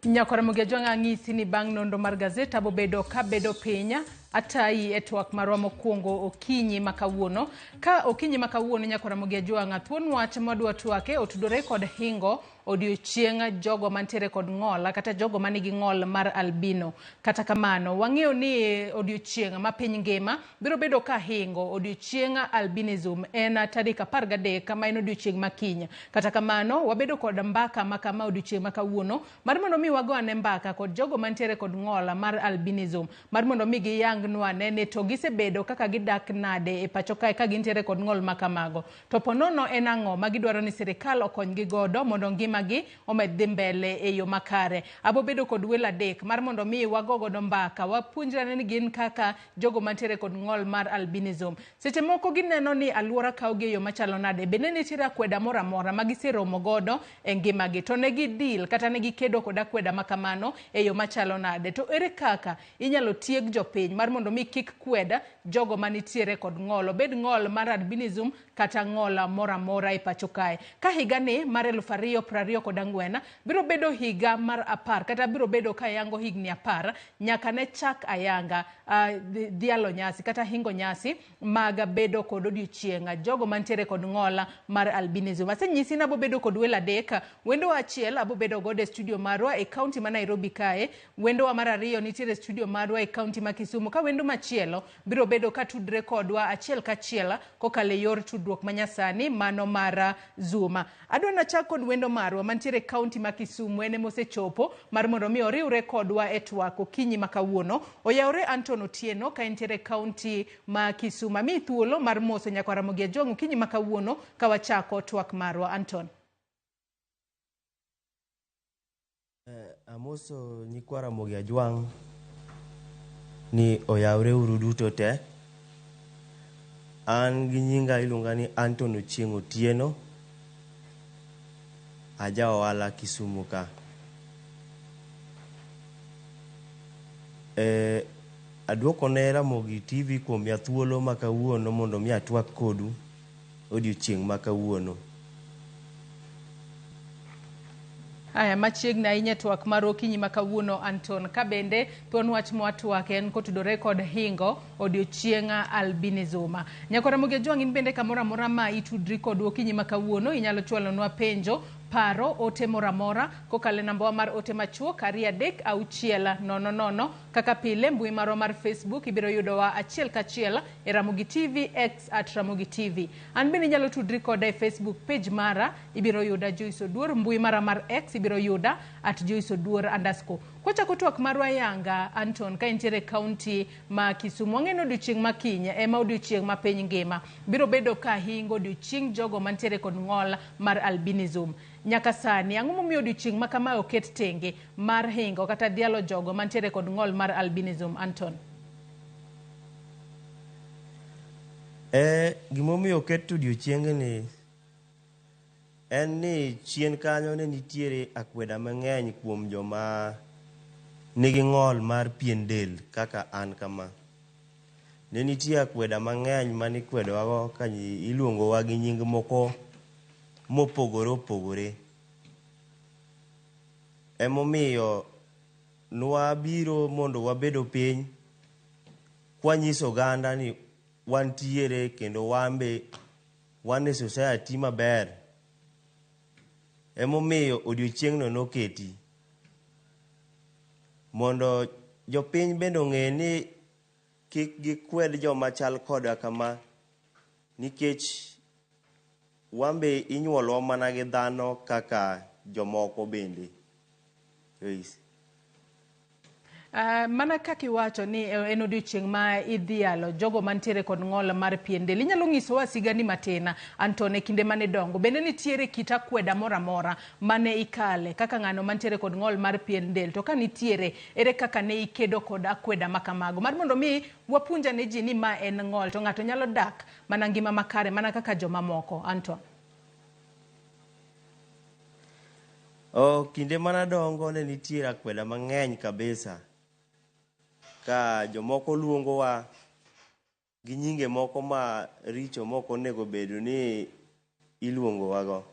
Nyakwar Ramogi Ajwang' ang'isi ni bang' nonro mar gazet abobedo kabedo piny atayi e twak marwa mokwongo okinyi ma kawuono. Ka okinyi ma kawuono Nyakwar Ramogi Ajwang' thuon wach mwadwa twake otudore kod hingo odiochieng' jogo mantiere kod ng'ol kata jogo manigi ng'ol mar albino. Kata kamano wang'eyo ni odiochieng' ma piny ngima biro bedo ka hingo odiochieng' albinism en tarik 13 ma en odiochieng' ma kiny. Kata kamano wabedo kod mbaka ma kama odiochieng' ma kawuono mar mondo mi wago ane mbaka kod jogo mantiere kod ng'ol mar albinism mar mondo mi giyangnwa ane ni to gisebedo kaka gidak nade e pacho kae ka gintiere kod ng'ol ma kamago. To ponono en ang'o ma gidwaro ni sirikal okonygi godo mondo ngimagi omed dhi mbele e yo makare. Abo bedo kod welo adek mar mondo mi wago godo mbaka, wapuonjre ane ni gin kaka jogo mantiere kod ng'ol mar albinism. Seche moko gineno ni aluora kawogi e yo machalo nade, bende nitiere akweda moro amora ma giseromo godo e ngimagi, to ne gidil kata ne gikedo kod akweda ma kamano e yo machalo nade, to ere kaka inyalo tieg jopiny mar mondo mi kik kwed jogo manitiere kod ng'ol, obed ng'ol mar albinism kata ng'ol moro amora e pacho kae. Ka higani mar 2024 biro bedo higa mar 10 kata biro bedo ka yango higni 10 nyaka ne chak ayanga dhialo nyasi kata hingo nyasi mag bedo kod odiochieng' jogo mantiere kod ng'ol mar albinism. Asenyisi ni abo bedo kod welo adek, wendowa achiel abo bedo godo e studio marwa e kaunti ma Nairobi kae, wendowa mar ariyo nitiere e studio marwa e kaunti ma Kisumu, ka wendo machielo biro bedo ka tudre kodwa achiel kachiel kokalo e yor tudruok manyasani mano mar Zoom. Adwa nachak kod wendo marwa mantiere e kaunti ma Kisumu, en ema osechopo mar mondo mi oriwre kodwa e twak okinyi ma kawuono. Oyawre Anton Otieno ka entiere e kaunti ma Kisumu. Amiyi thuolo mar moso nyakwar Ramogi Ajwang' okinyi ma kawuono ka wachako twak marwa. Anton. Amoso nyikwa Ramogi Ajwang' ni oyawre uru duto te. An gi nyinga iluonga ni Anton Ochieng' Otieno. Aja ohala Kisumu ka. Aduoko ne Ramogi TV kuom miya thuolo ma kawuono mondo mi atwak kodu odiochieng' ma kawuono. Aya, machiegni ahinya e twak mar okinyi ma kawuono Anton, ka bende thuon wach mwatwak en kotudore kod hingo odiochieng' albinism. Nyakwar Ramogi Ajwang' in bende kamoro amora ma itudri kodwa okinyi ma kawuono inyalo chwalonwa penjo, paro, ote moro amora kokalo e nambawa mar ote machuok 2 3 6 0 0. Kaka pile mbui marwa mar Facebook ibiro yudowa achiel kachiel e Ramogi TV, X at Ramogi TV. An bende inyalo tudri koda e Facebook page mara, ibiro yuda Joyce Oduor, mbui mara mar X ibiro yuda at Joyce Oduor underscore. Kwachako twak marwa yanga Anton ka intiere e kaunti ma Kisumu, wang'eyo ni odiochieng' ma kiny ema odiochieng' ma piny ngima biro bedo ka hingo odiochieng' jogo mantiere kod ng'ol mar albinism. Nyaka sani, ang'o momiyo odiochieng' ma kamae oket tenge mar hingo kata dhialo jogo mantiere kod ng'ol mar albinism, Anton? Gimomiyo oket odiochiengni en ni chien kanyo ne nitiere akweda mang'eny kuom joma nigi ng'ol mar pien del kaka an kama. Ne nitie akweda mang'eny mane ikwedowago ka iluongowa gi nying moko mopogore opogore. Emomiyo nwabiro mondo wabedo piny kwanyiso oganda ni wantiere kendo wan be wan e society maber. Emomiyo odiochieng'no noketi mondo jopiny bende ong'e ni kik gikwed joma chal koda kama, nikech wan be inyuolwa mana gi dhano kaka jomoko bende. Joyce. Mana kaka iwacho ni en odiochieng' ma idhialo jogo mantiere kod ng'ol mar pien del, inyalo nyisowa sigani matin Anton e kinde mane dongo, bende nitiere kit akweda moro amora mane ikale kaka ng'ano mantiere kod ng'ol mar pien del, to ka nitiere ere kaka ne ikedo kod akweda ma kamago mar mondo mi wapuonj ane ji ni ma en ng'ol to ng'ato nyalo dak mana ngima makare mana kaka jomamoko, Anton? Kinde manadongo ne nitiere akweda mang'eny kabisa ka jomoko luongowa gi nyinge moko ma richo mok onego bedo ni iluongowago.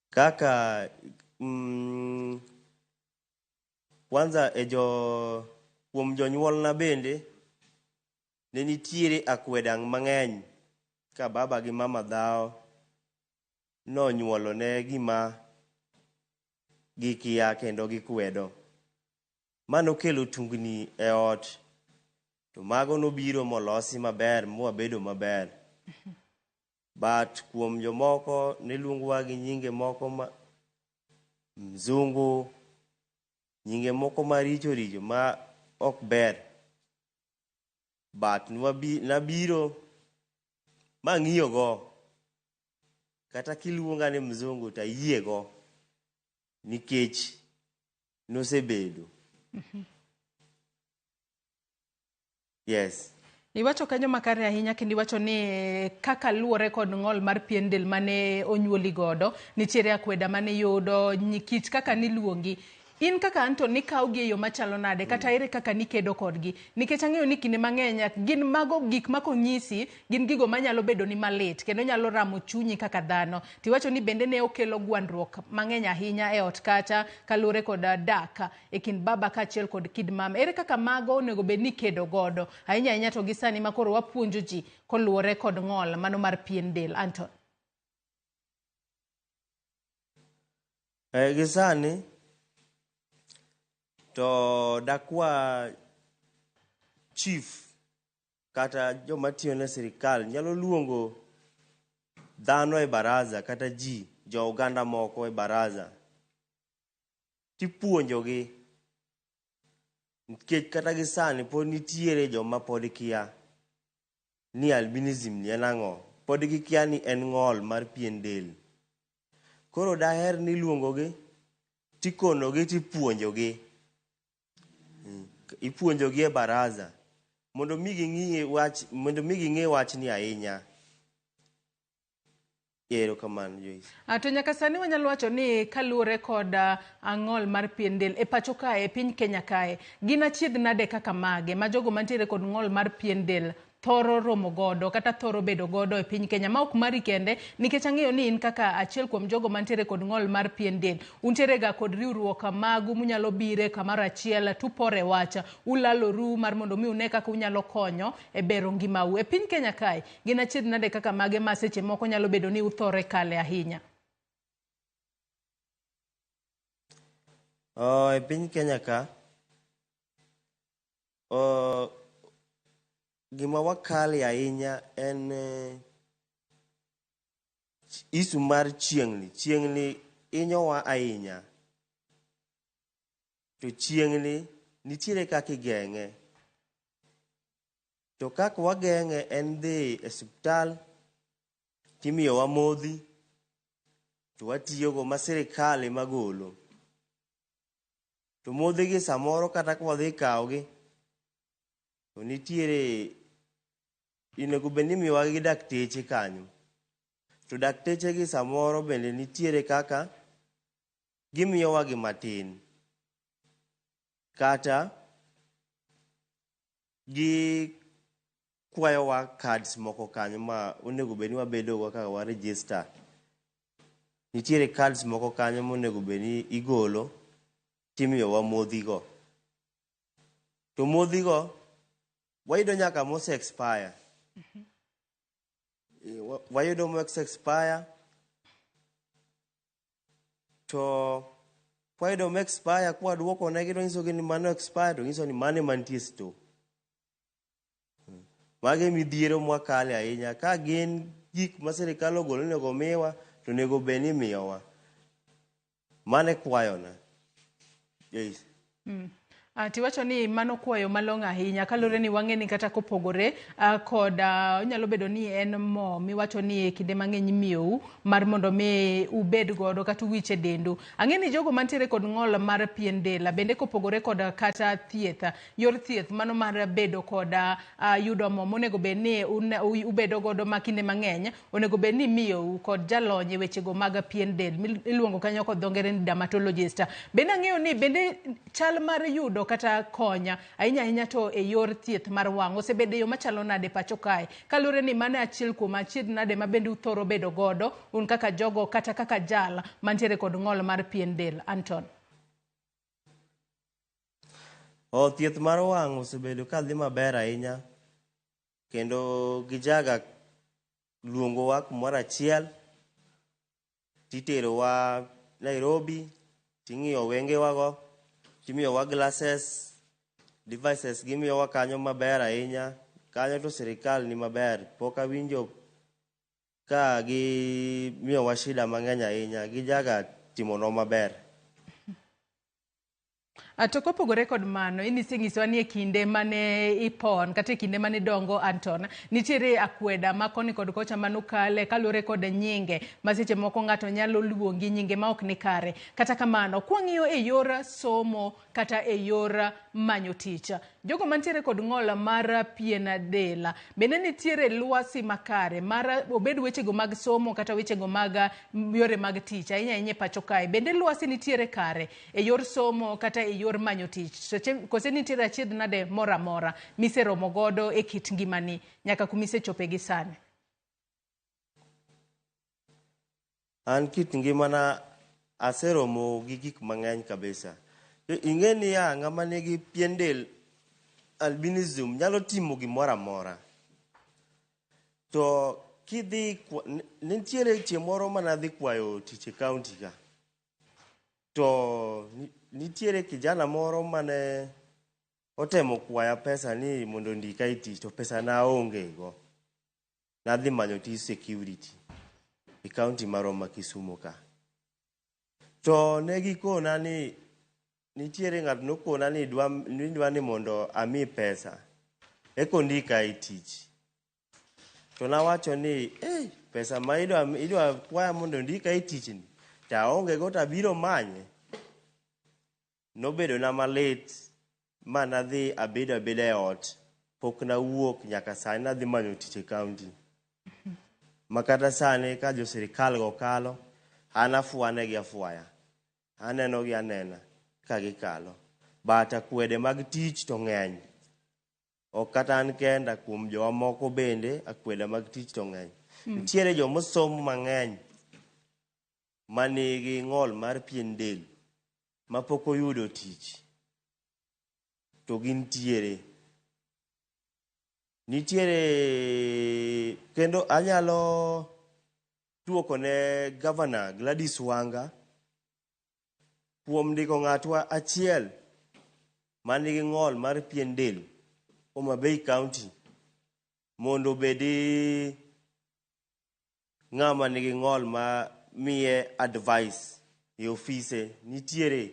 Kaka Kwanza e jo kuom jonyuolna bende ne nitiere akweda mang'eny ka baba gi mama dhawo nonyuolone gima gikia kendo gikwedo. Ma nokelo tungni e ot to mago nobiro molosi maber mwabedo maber. But kuom jomoko ne luongowa gi nyinge moko ma mzungu, nyinge moko maricho richo ma ok ber. But nabiro mang'iyo go. Kata kiluonga ni mzungu to ayiego nikech nosebedo. Yes. Iwacho kanyo makare ahinya kendo iwacho ni kaka luwore kod ng'ol mar pien del mane onyuoli godo, nitiere akweda mane iyudo, kit kaka niluongi. In kaka Anton nikawogi e yo machalo nade kata ere kaka nikedo kodgi? Nikech ang'eyo ni kinde mang'eny gin mago gik ma konyisi gin gigo manyalo bedo ni malit kendo nyalo ramo chunyi kaka dhano. Tiwacho ni bende ne okelo gwandruok mang'eny ahinya e ot kacha kaluwore kod dak e kind baba kaachiel kod kid mama. Ere kaka mago onego bed ni ikedo godo? Ahinya ahinya to gi sani ma koro wapuonjo ji koluwore kod ng'ol mano mar pien del. Anton. Gi sani to dakwa chief kata joma tiyo ne sirikal nyalo luongo dhano e baraza kata ji jo oganda moko e baraza tipuonjogi nikech kata gi sani pod nitiere joma pod kia ni albinism ni en ang'o. Pod gikia ni en ng'ol mar pien del. Koro daher ni iluongogi tikonogi tipuonjogi. Ipuonjogi e baraza mondo mi ging'e wach mondo mi ging'e wachni ahinya. Erokamano Joyce. To nyaka sani wanyalo wacho ni kaluwore kod ng'ol mar pien del e pacho kae, e piny Kenya kae, gin achiedh nade kaka mage ma jogo mantiere kod ng'ol mar pien del thoro romo godo kata thoro bedo godo e piny Kenya ma ok mari kende, nikech ang'eyo ni in kaka achiel kuom jogo mantiere kod ng'ol mar pien del, untiere ga kod riwruok magu munyalo bire kamoro achiel tupore wach, ulaloru mar mondo mi une kaka unyalo konyo e bero ngimau. E piny Kenya kae, gin achiedh nade kaka mage ma seche moko nyalo bedo ni uthore kale ahinya? E piny Kenya ka, gima wakale ahinya en issue mar chieng'ni. Chieng'ni hinyowa ahinya. To chieng'ni nitiere kaka igeng'e. To kaka wageng'e en dhi e osiptal timiyowa modhi to watiyogo ma sirikal ema golo. To modhi gi samoro kata ka wadhi kawogi to nitiere onego bed ni imiyowa gi dakteche kanyo. To dakteche gi samoro bende nitiere kaka gimiyowa gi matin. Kata gikwayowa cards moko kanyo ma onego bed ni wabedo go ka wa register. Nitiere cards moko kanyo monego bed ni igolo timiyowa modhi go. To modhi go wayudo nyaka mose expire. Wayudo mose expire to kwayudo mo expire kwaduoko negi to nyisogi ni mano expire to nyiso ni mano ema nitie e store. Mago e midhiero mwakale ahinya. Ka gin gik ma sirikal ogolo ni onego miwa to onego bed ni imiyowa. Mano e kwayona. Yes. Tiwacho ni mano kwayo malong'o ahinya kaluwore ni wang'e ni kata kopogore kod onyalo bedo ni en mo miwacho ni e kinde mang'eny imiyou mar mondo mi ubed godo kata uwich e dendu. Ang'e ni jogo mantiere kod ng'ol mar pien del bende kopogore kod kata thieth, yor thieth mano mar bedo kod yudo mo monego bed ni ubedo godo ma kinde mang'eny onego bed ni imiyou kod jalony e wechego mag pien del miluongo kanyo kod dho ngere ni dermatologist. Bende ang'eyo ni bende chal mar yudo kata konya ahinya ahinya to e yor thieth mar wang' osebedo e yo machalo nade pacho kae, kaluwore ni mano e achiel kuom achiedh nade ma bende uthoro bedo godo un kaka jogo kata kaka jal mantiere kod ng'ol mar pien del. Anton. O thieth mar wang' osebedo ka dhi maber ahinya kendo gijaga luongowa kumoro achiel titerowa Nairobi ting'iyo wengewago timiyowa glasses devices gimiyowa kanyo maber ahinya kanyo to sirikal ni maber pok awinjo ka gimiyowa shida mang'eny ahinya gijaga timonwa maber. To kopogore kod mano, inisenyisowa ni e kinde mane ipon kata e kinde mane idongo Anton, nitiere akweda ma koni kod kocha manukale kaluwore kod nyinge ma seche moko ng'ato nyalo luongi nyinge ma ok ni kare. Kata kamano, kwang'iyo e yor somo kata e yor manyo tich, jogo mantiere kod ng'ol mar pien del, bende nitiere lwasi makare mar obed wechego mag somo kata wechego mag yore mag tich, ahinya ahinya e pacho kae. Bende lwasi nitiere kare e yor somo kata e yor manyo tich, kose nitiere achiedh nade moro amora miseromo godo e kit ngimani nyaka kumisechope gi sani? An kit ngimana aseromo gi gik mang'eny kabisa. Ing'e niya, ng'ama nigi pien del albinism nyalo timo gimoro amora. To kidhi, nitiere chieng' moro manadhi kwayo tich e county ka. To nitiere kijana moro mane otemo kwaya pesa ni mondo ondika e tich to pesa naonge go. Nadhi manyo tij security e county marwa ma Kisumu ka. To ne gikona ni nitiere ng'ato nokona ni dwa ni mondo ami pesa eka ondika e tich. To nawacho ni pesa ma idwa kwaya mondo ondika e tich ni to aonge go to abiro manye. Nobedo na malit ma nadhi abedo abeda e ot. Pok nawuok nyaka sani nadhi manyo tich e county. Ma kata sani ka jo sirikal go kalo, an afuanegi afuaya. Aneno gi anena ka gikalo. But akwede mag tich to ng'eny. Ok kata an kenda, kuom jowa moko bende akwede mag tich to ng'eny. Nitiere jomosomo mang'eny manigi ng'ol mar pien del mapok oyudo tich. To gintiere. Nitiere kendo anyalo duoko ne Governor Gladys Wanga kuom ndiko ng'atwa achiel manigi ng'ol mar pien del Homa Bay County mondo obedi ng'ama nigi ng'ol ma miye advice e ofise. Nitiere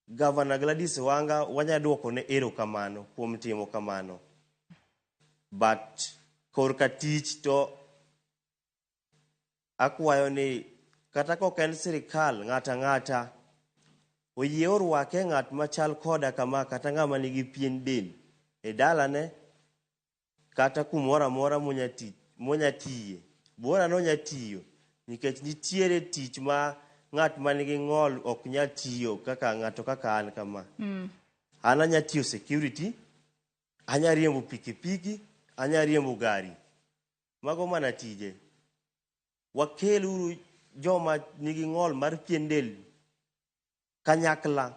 Governor Gladys Wanga, wanya duoko ne erokamano kuom timo kamano. But korka tich to akwayo ni kata kok en sirikal, ng'ata ng'ata oyie orwake ng'at machal koda kama kata ng'ama nigi pien del e dalane kata kumoro amora monya tiye. Bora nonya tiyo nikech nitiere tich ma ng'at manigi ng'ol ok nyal tiyo kaka ng'ato kaka an kama. An anya tiyo security, anya riembo pikipiki, anya riembo gari. Mago mana tije. Wakel uru joma nigi ng'ol mar pien del kanyakla.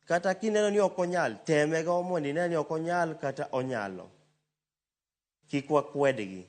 Kata kineno ni ok onyal, teme go mondo ine ni ok onyal kata onyalo. Kik wakwedgi.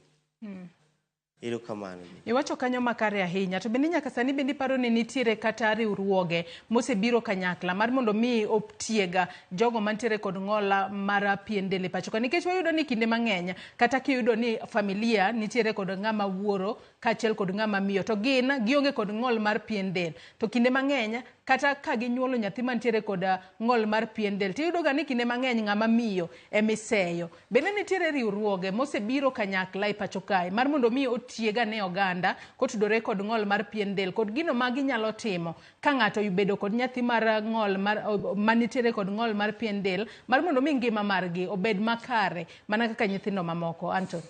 Erokamano. Iwacho kanyo makare ahinya. To bende nyaka sani bende iparo ni nitiere kata riwruoge mosebiro kanyakla mar mondo mi otiega jogo mantiere kod ng'ol mar pien del e pacho ka? Nikech wayudo ni kinde mang'eny kata kiyudo ni familia nitiere kod ng'ama wuoro kaachiel kod ng'ama miyo to gin gionge kod ng'ol mar pien del. To kinde mang'eny kata ka ginyuolo nyathi mantiere kod ng'ol mar pien del tiyudo ga ni kinde mang'eny ng'ama miyo emiseyo. Bende nitiere riwruoge mosebiro kanyakla e pacho kae mar mondo mi otiega ne oganda kotudore kod ng'ol mar pien del kod gino ma ginyalo timo ka ng'ato obedo kod nyathi mar ng'ol mar manitiere kod ng'ol mar pien del mar mondo mi ngima margi obed makare mana kaka nyithindo mamoko. Anton.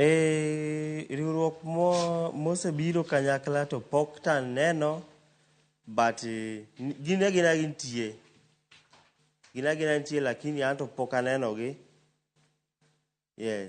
Riwruok mosebiro kanyakla to pok taneno, but gin agina gintie. Gin agina nitie lakini an to pok anenogi. Yeah.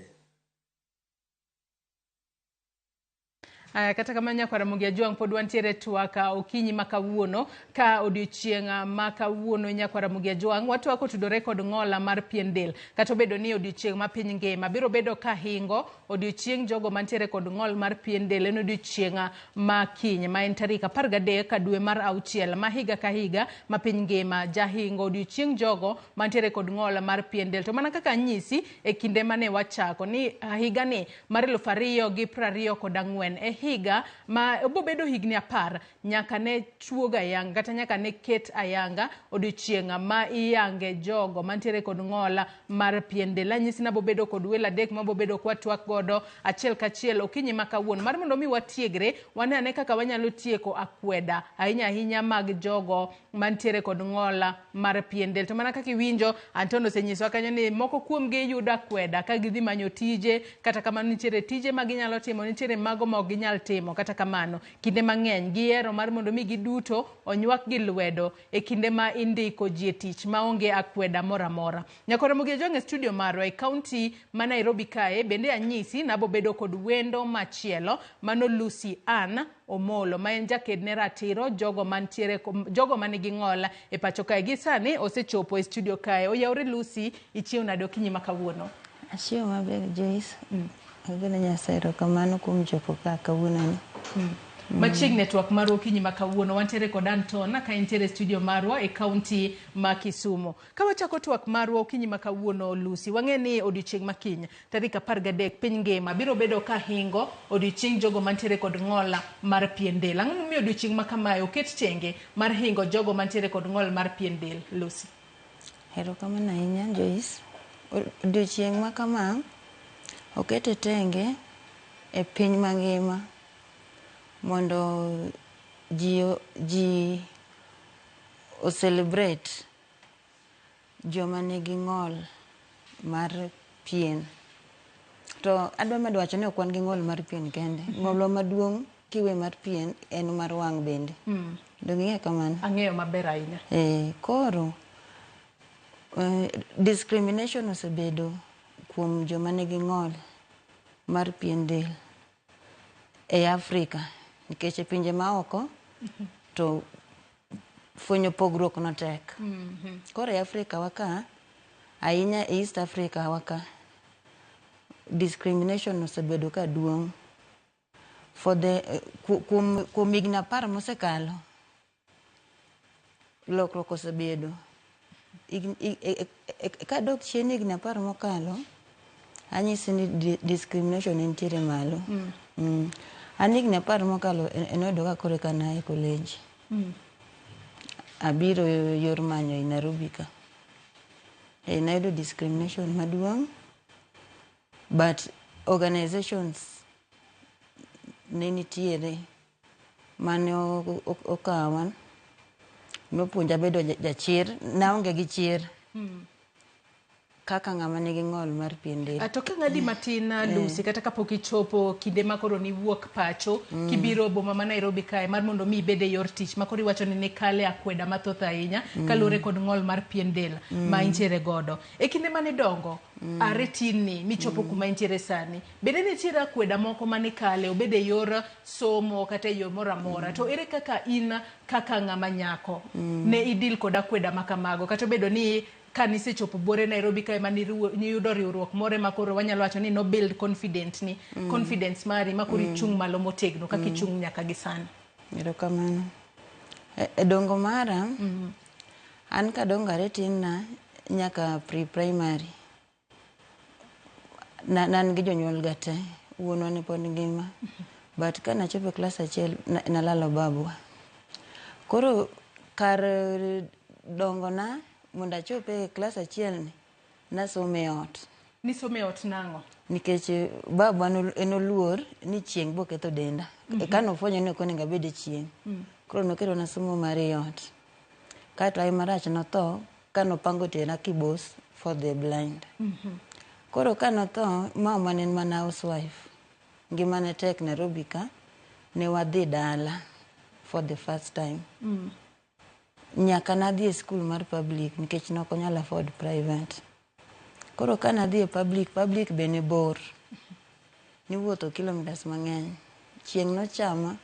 Aya, kata kamano nyakwar Ramogi Ajwang' pod wantiere twak okinyi ma kawuono ka odiochieng' ma kawuono nyakwar Ramogi Ajwang' watwak otudore kod ng'ola mar pien del. Kata obedo ni odiochieng' ma piny ngima biro bedo ka hingo odiochieng' jogo mantiere kod ng'ol mar pien del en odiochieng' ma kiny ma en tarik 13 dwe mar auchiel ma higa ka higa ma piny ngima jahingo odiochieng' jogo mantiere kod ng'ol mar pien del. To mana kaka anyisi e kinde mane wachako ni higani mar 2024 e higa ma obobedo higni 10 nyaka ne chuog ayanga kata nyaka ne ket ayanga odiochieng' ma iyange jogo mantiere kod ng'ol mar pien del. Anyisi nabobedo kod welo adek mabobedo kwatwak godo achiel kachiel okinyi ma kawuono mar mondo mi watiegre wane ane kaka wanyalo tieko akweda ahinya ahinya mag jogo mantiere kod ng'ol mar pien del. To mana kaka iwinjo, Anton osenyisowa kanyo ni moko kuomgi yudo akweda ka gidhi manyo tije, kata kamano nitiere tije ma ginyalo timo, nitiere mago ma ok ginyal timo. Kata kamano, kinde mang'eny gihero mar mondo mi giduto onywak gi lwedo e kinde ma indiko ji e tich maonge akweda moro amora. Nyakwar Ramogi Ajwang' e studio marwa e kaunti ma Nairobi kae bende anyisi nabobedo kod wendo machielo mano Lucy Ann Omolo ma en jaked ne ratiro jogo mantiere jogo manigi ng'ol e pacho kae. Gi sani osechopo e studio kae. Oyawre Lucy, ichiew nade okinyi ma kawuono? Achiewo maber Joyce. Agone Nyasaye erokamano kuom chopo ka kawuononi. Machiegni e twak marwa okinyi ma kawuono wantiere kod Anton ka entiere e studio marwa e kaunti ma Kisumu. Ka wachako twak marwa okinyi ma kawuono Lucy, wang'e ni odiochieng' ma kiny tarik 13 piny ngima biro bedo ka hingo odiochieng' jogo mantiere kod ng'ol mar pien del. Ang'o momiyo odiochieng' ma kamae oket tenge mar hingo jogo mantiere kod ng'ol mar pien del, Lucy? Erokamano ahinya Joyce. Odiochieng' ma kama okete tenge e piny mangima mondo ji o celebrate joma nigi ng'ol mar pien. To adwa medo wacho ni ok wan gi ng'ol mar pien kende. Ng'olwa maduong' kiwe mar pien en mar wang' bende. Donge ing'eyo kamano? Ang'eyo maber ahinya. Koro discrimination osebedo kuom joma nigi ng'ol mar pien del e Afrika nikech e pinje maoko to fwenyo pogruok no tek. Koro e Afrika wa ka, ahinya e East Africa wa ka, discrimination osebedo ka duong' for the kuom higni 10 mosekalo lokruok osebedo. Kadok chien higni 10 mokalo, anyisi ni discrimination ne nitiere malo. An higni 10 mokalo enoyudo ka koro eka naa e college. Abiro yor manyo e Nairobi ka. Nayudo discrimination maduong' but organizations ne nitiere mane okawa nopuonja bedo jachir. Naonge gi chir kaka ng'ama nigi ng'ol mar pien del. To kang'adi matin Lucy, kata kapok ichopo kinde ma koro niwuok pacho kibiro boma ma Nairobi kae mar mondo mi ibed e yor tich ma koro iwacho ni nikale akweda mathoth ahinya kaluwore kod ng'ol mar pien del ma intiere godo. E kinde mane dongo are tinni michopo kuma intiere sani, bende nitiere akweda moko manikale obed e yor somo kata e yo moro amora, to ere kaka in kaka ng'ama nyako ne idil kod akweda ma kamago kata obedo ni kanisechopo buore Nairobi kae ma niyudo riwruok moro ma koro wanyalo wacho ni no build confident ni confidence mari ma koro ichung' malo motegno kaka ichung' nyaka gi sani? Erokamano. E dongo mara, an kadongo are tinna nyaka pre-primary, nan gi jonyuol ga te, wuonwa ne pod ngima. But kanachopo e klas achiel, nalalo babwa. Koro kar dongona mondo achop e klas achiel ni, nasomo e ot. Nisomo e ot nang'o? Nikech babwa en oluor ni chieng' bo ketho denda. Kanofwenyo ni ok onego abed e chieng'. Koro noketona somo mar e ot. Kaeto ai marach notho kanopango tera Kibos for the blind. Koro kanotho, mama ne en mana housewife. Ngimane tek Nairobi ka, ne wadhi dala for the first time. Nyaka nadhi e school mar public nikech nok onyal afford private. Koro kanadhi e public, public be ne bor. Niwuotho kilometers mang'eny. Chieng' nochama,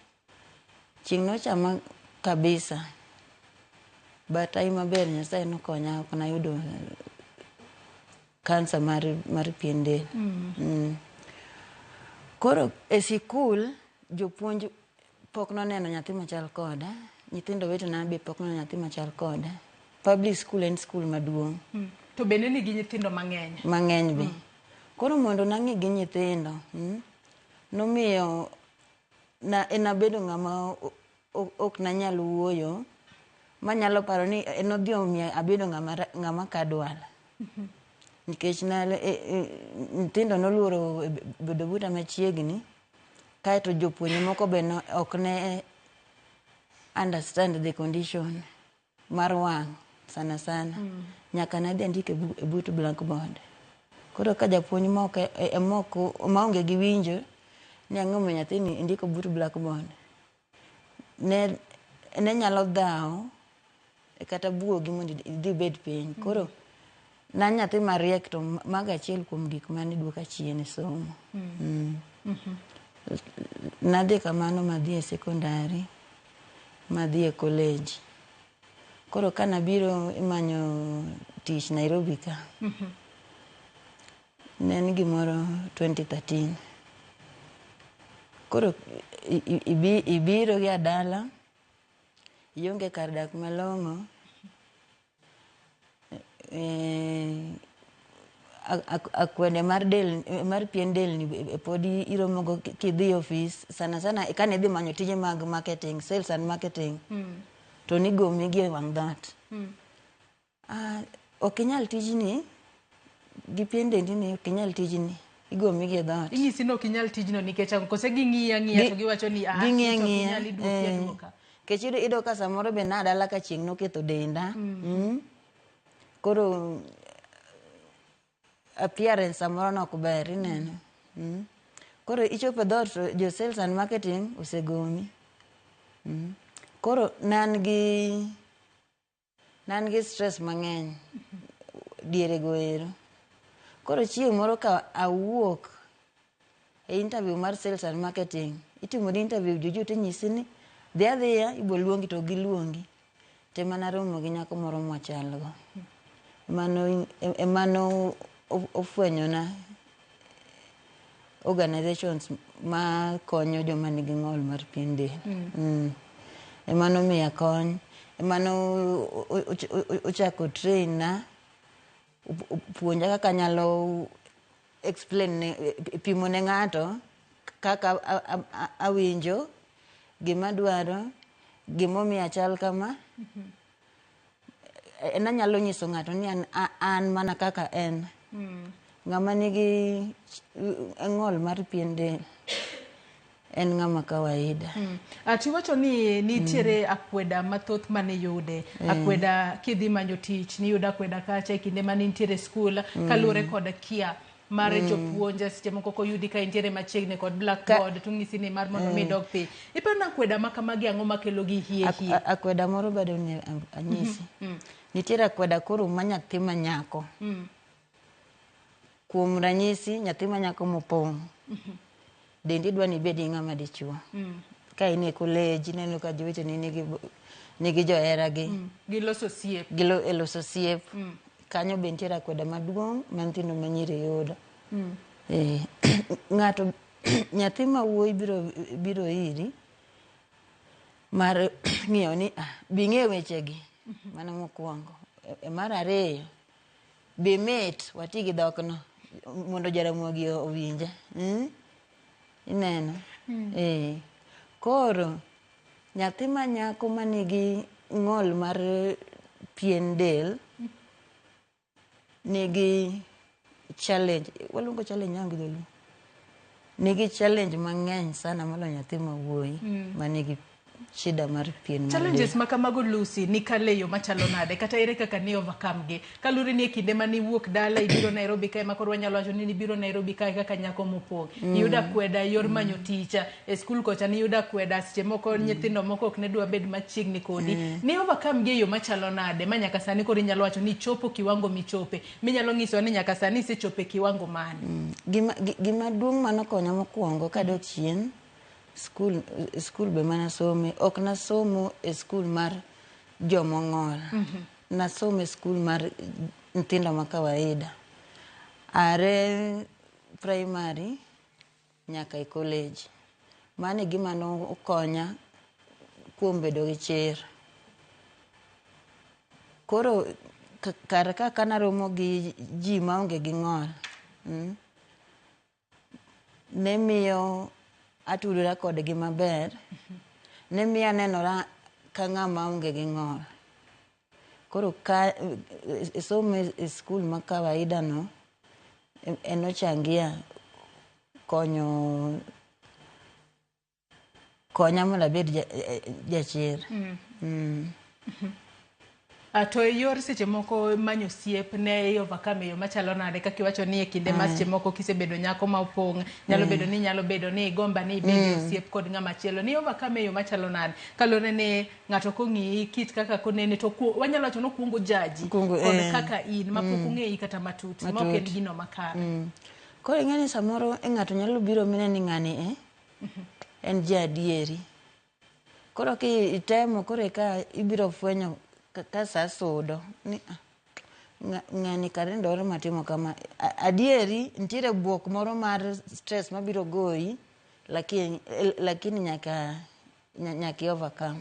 chieng' nochama kabisa. But ai maber Nyasaye nokonya ok nayudo kansa mar pien del. Koro e sikul jopuonj pok noneno nyathi machal koda, nyithindo wetena be pok noneno nyathi machal koda. Public school en skul maduong'. To bende nigi nyithindo mang'eny. Mang'eny be. Koro mondo nang'i gi nyithindo, nomiyo na nabedo ng'ama ok nanyal wuoyo, manyalo paro ni en odhi omiyo abedo ng'ama kadwal. Nikech nyithindo noluoro bedo buta machiegni, kaeto jopuonje moko be ok ne understand the condition mar wang' sana sana. Nyaka nadhi andik e but blackboard. Koro ka japuonj maonge gi winjo ni ang'o momiyo nyathini indiko but blackboard, ne nyalo dhawo kata buogi mondo idhi ibed piny. Koro ne an nyathi mariek to mago achiel kuom gik mane duoka chien e somo. Nadhi kamano madhi e secondary, madhi e college. Koro ka nabiro imanyo tich Nairobi ka, ne en gimoro 2013. Koro ibiro gia dala, ionge kar dak malong'o, akwede mar del mar pien del ni pod iromo go kidhi ofis sana sana kane idhi manyo tije mag marketing, sales and marketing, to nigomi gi e wang' dhoot. Ok inyal tijni gi pien dendi ni ok inyal tijni, igomi gi e dhoot. Inyisi ni ok inyal tijno nikech ang'o? Kose ging'iyi ang'iya to giwacho ni ah, Ging'iyo to ok ang'iya. inyal iduoki aduoka. Nikech iyudo ka samoro be naa dala ka chieng' noketho denda. Koro appearance samoro nok ber ineno. Koro ichopo e dhoot to jo sales and marketing osegomi. Koro ne an gi stress mang'eny diere go ero. Koro chieng' moro ka awuok e interview mar sales and marketing, itimoni interview juju tinyisi ni dhi adhiya ibo luongi to ok giluongi. To ema naromo gi nyako moro mwachal go. Emano ofwenyona organizations ma konyo joma nigi ng'ol mar pien del. Ema nomiya kony, ema ochako train na, puonja kaka anyalo explain ne, pimo ne ng'ato kaka awinjo, gima adwaro, gimomiyo achal kama. En anyalo nyiso ng'ato ni an mana kaka en. Ng'ama nigi ng'ol mar pien del en ng'ama kawaida. Tiwacho ni nitiere akweda mathoth mane yude. Akweda kidhi manyo tich, niyudo akweda kacha e kinde mane intiere e skul, kaluwore kod kia mar jopuonj seche moko koyudi ka intiere machiegni kod blackboard to ng'isi ni mar mondo mi idog piny. Iparo ni akweda ma kamagi ang'o makelo gi hie hie? Akweda moro bado ni anyisi. Nitiere akweda koro ma nyathi ma nyako. Kuom ranyisi nyathi ma nyako mopong'. Dendi dwa ni ibed gi ng'ama dichuo. Ka in e college ineno ka joweteni nigi joheragi. Giloso osiep. E loso osiep. Kanyo be nitiere akweda maduong' ma nyithindo manyiri yudo. Ng'ato nyathi ma wuoyi biro iri mar ng'iyo ni bi ing'e wechegi. Mano mokwongo. Mar ariyo, be mit wati gi dhokno mondo Jaramogi owinje. Ineno? Koro nyathi ma nyako manigi ng'ol mar pien del nigi challenge, waluongo challenge nang'o gi dholuo? Nigi challenge mang'eny sana moloyo nyathi ma wuoyi manigi shida mar pien mar Challenges del. ma kamago Lucy nikale yo machalo nade kata ere kaka ni overcome gi kaluwore ni e kinde mane iwuok dala ibiro Nairobi kae ma koro wanyalo wacho ni nibiro Nairobi kae kaka nyako mopong' iyudo akweda yor manyo tich e skul kocha niyudo akweda seche moko nyithindo moko ok ne dwa bed machiegni kodi ni overcome gi e yo machalo nade ma nyaka sani koro inyalo wacho ni ichopo kiwango michope minyalo nyisowa ni nyaka sani isechopo e kiwango mane? Gima duong' manokonya mokwongo kadok chien, Skul, skul be mana some, ok nasomo e skul mar jomong'ol. Nasomo e skul mar nyithindo ma kawaida. Are primary nyaka e college. Mano e gima nokonya kuom bedo gi chir. Koro kar ka kanaromo gi ji maonge gi ng'ol, ne miyo atudora kodgi maber, ne miyo anenora ka ng'ama onge gi ng'ol. Koro ka somo e skul ma kawaida no, en ochangia konyo konya mondo abed jachir. To e yor seche moko manyo osiep ne i overcome e yo machalo nade kaka iwacho ni e kinde ma seche moko kisebedo nyako ma opong' nyalo bedo ni nyalo bedo ni igomba ni ibed e osiep kod ng'ama chielo ni overcome e yo machalo nade kaluwore ni ng'ato kong'iyi kit kaka konene to wanyalo wacho ni okuongo jaji kod kaka in mapok ong'eyi kata matut ma ok en gino makare. Koro ing'e ni samoro ng'ato nyalo biro mine ni ng'ani e en ja adieri. Koro kitemo koro eka ibiro fwenyo ka saa sudo ni ng'ani kare ni dwaro matimo kama. Adieri nitiere buok moro mar stress mabiro goyi lakini, lakini nyaka nyaka i overcome.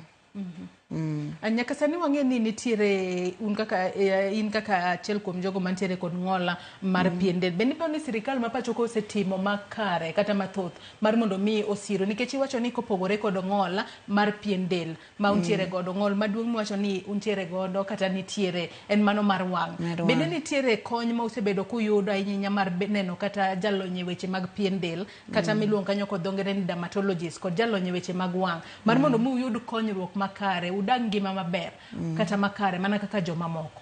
Nyaka sani wang'e ni nitiere un kaka in kaka achiel kuom jogo mantiere kod ng'ol mar pien del. Bende iparo ni sirikal ma pacho ka osetimo makare kata mathoth mar mondo mi osiro nikech iwacho ni kopogore kod ng'ol mar pien del ma untiere godo ng'ol maduong' miwacho ni untiere godo kata nitiere en mano mar wang'. Bende nitiere kony ma usebedo kuyudo ahinya mar neno kata jalony e weche mag pien del kata miluongo kanyo kod dho ngere ni dermatologist kod jalony e weche mag wang' mar mondo mi uyud konyruok makare udag ngima maber kata makare mana kaka joma moko.